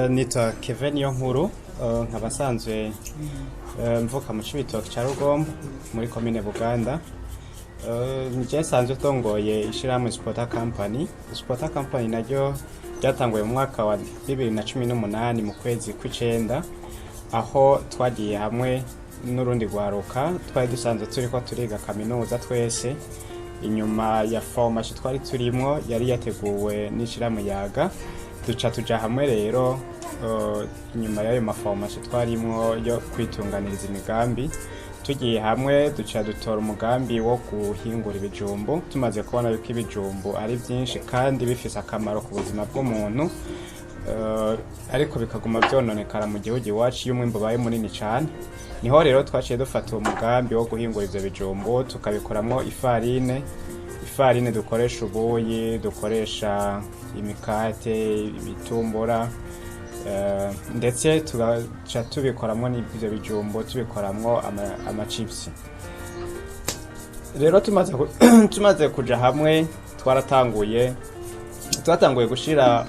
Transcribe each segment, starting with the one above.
Nitwa Kevin Niyonkuru, nkaba nsanzwe mvuka mu Cibitoke ca Rugombo muri komine Buganda. Nije nsanzwe tongoye ishirahamwe Supporter Company. Supporter Company naryo ryatanguye mu mwaka wa 2018 mu kwezi kw'icenda, aho twagiye hamwe n'urundi rwaruka twari dusanzwe turiko turiga kaminuza twese. Inyuma ya formation twari turimwo yari yateguwe n'ishirahamwe Yaga, duca tuja hamwe rero inyuma y'ayo maformation twarimwo yo kwitunganiriza imigambi, tugiye hamwe duca dutora umugambi wo guhingura ibijumbu, tumaze kubona yuko ibijumbu ari byinshi kandi bifise akamaro ku buzima bw'umuntu, ariko bikaguma vyononekara mu gihugu iwacu iyo umwimbu ubaye munini cane. Niho rero twaciye dufata uwo mugambi wo guhingura ivyo bijumbu, tukabikoramwo ifarine, ifarine dukoresha ubuyi, dukoresha imikate, ibitumbura, ndetse tugaca tubikoramwo n'ivyo bijumbu tubikoramwo amacipsi. Rero tumaze kuja hamwe twatanguye gushira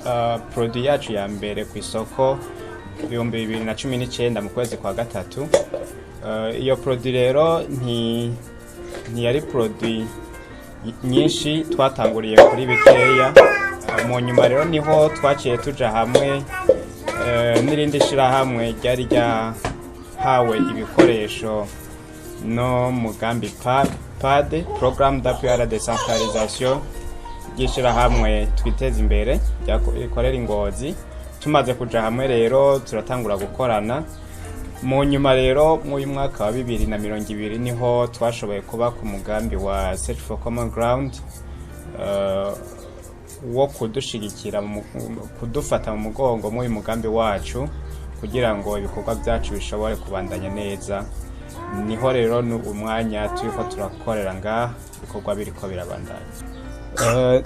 produit yacu ya mbere ku isoko 2019 mu kwezi kwa gatatu. Iyo produit rero ntiyari produit nyinshi, twatanguriye kuri bikeya. Mu nyuma rero niho twaciye tuja hamwe n'irindi shirahamwe ryari ryahawe ibikoresho no mugambi PAD, Programme d'appui à la décentralisation, ry'ishirahamwe Twiteze Imbere rikorera Ingozi. Tumaze kuja hamwe rero turatangura gukorana. Mu nyuma rero mw'uyu mwaka wa 2020 niho twashoboye kuba ku mugambi wa Search for Common Ground wo kudushigikira, kudufata mu mugongo mw'uyu mugambi wacu kugira ngo ibikorwa byacu bishobore kubandanya neza. Niho rero ni umwanya turiko turakorera ngaha, ibikorwa biriko birabandanya.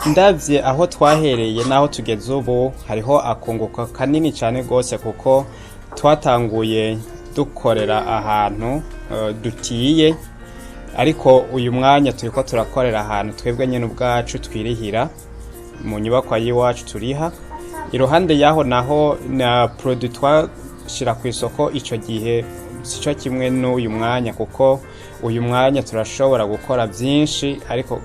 Ndavye aho twahereye n'aho tugeze ubu, hariho akunguka kanini cyane rwose, kuko twatanguye dukorera ahantu dutiye, ariko uyu mwanya turiko turakorera ahantu twebwe nyene ubwacu twirihira, mu nyubakwa y'iwacu turiha. Iruhande yaho naho na produit twashira ku isoko ico gihe sico kimwe n'uyu mwanya, kuko uyu mwanya turashobora gukora byinshi, ariko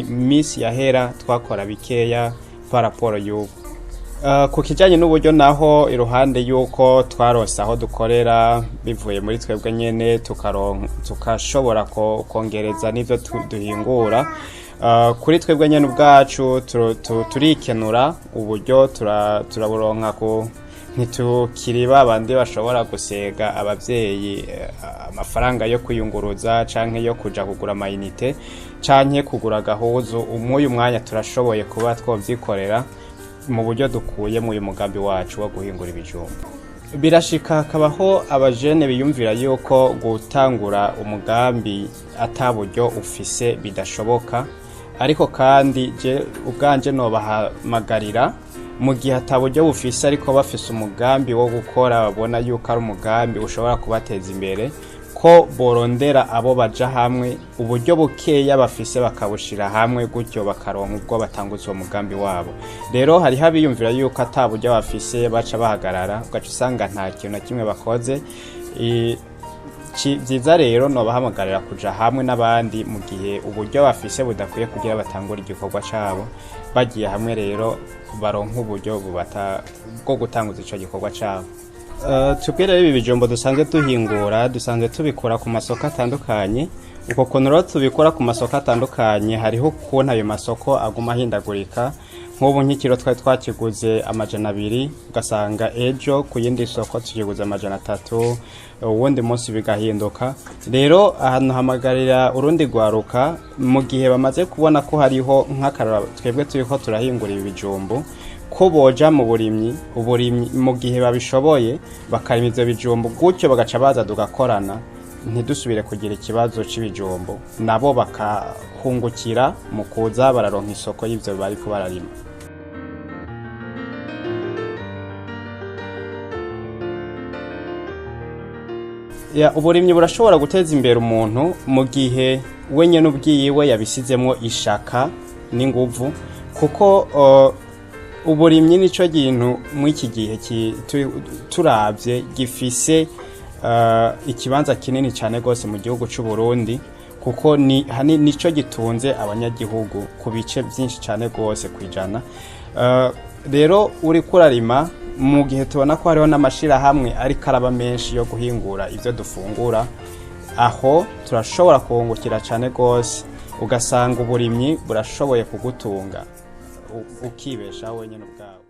misi yahera twakora bikeya par rapport y'ubu. Ku kijanye n'uburyo naho, iruhande y'uko twarose aho dukorera bivuye muri twebwe nyene, tukashobora kongereza n'ivyo duhingura, kuri twebwe nyene ubwacu turikenura, uburyo turaburonka, ku ntitukiri ba bandi bashobora gusega abavyeyi amafaranga yo kwiyunguruza canke yo kuja kugura amayinite canke kugura agahuzu. Umwuyu mwanya turashoboye kuba twovyikorera mu buryo dukuye mu uyu mugambi wacu wo guhingura ibijumbu. Birashika hakabaho abajene biyumvira yuko gutangura umugambi ata buryo ufise bidashoboka, ariko kandi je ubwanje nobahamagarira, mu gihe ata buryo bufise ariko bafise umugambi wo gukora, babona yuko ari umugambi ushobora kubateza imbere, ko borondera abo baja hamwe, uburyo bukeya bafise bakabushira hamwe, gutyo bakaronka ubwo batanguza uwo mugambi wabo. Rero hariho abiyumvira yuko ata buryo bafise baca bahagarara, ugaca usanga nta kintu na kimwe bakoze. Vyiza rero nobahamagarira kuja hamwe n'abandi mu gihe uburyo bafise budakwiye kugira batangure igikorwa cabo. Bagiye hamwe rero baronka uburyo bubata bwo gutanguza ico gikorwa cabo. Twebwe rero ibi bijumbo dusanzwe duhingura dusanzwe tubikura ku masoko atandukanye. Uko kuntu rero tubikura ku masoko atandukanye, hariho ukuntu ayo masoko aguma ahindagurika. Nk'ubu nk'ikiro twari twakiguze 200, ugasanga ejo ku yindi soko tukiguze 300, uwundi munsi bigahinduka. Rero ahantu hamagarira urundi rwaruka, mu gihe bamaze kubona ko hariho nk'akarora twebwe turiko turahingura ibi bijumbu, ko boja mu burimyi, uburimyi mu gihe babishoboye, bakarima ivyo bijumbu, gutyo bagaca baza tugakorana, ntidusubire kugira ikibazo c'ibijumbu, nabo bakahungukira mu kuza bararonka isoko y'ivyo bariko bararima. Ya, uburimyi burashobora guteza imbere umuntu mu gihe we nyene ubwiwe yabisizemwo ishaka n'inguvu, kuko uburimyi nico kintu mw'iki gihe turavye gifise ikibanza kinini cane gose mu gihugu c'u Burundi, kuko ni nico gitunze abanyagihugu ku bice vyinshi cane gose kwijana. Rero uriko urarima, mu gihe tubona ko hariho n'amashirahamwe ariko araba menshi yo guhingura ivyo dufungura, aho turashobora kuhungukira cane gose, ugasanga uburimyi burashoboye kugutunga, ukibeshaho wenyene ubwawe.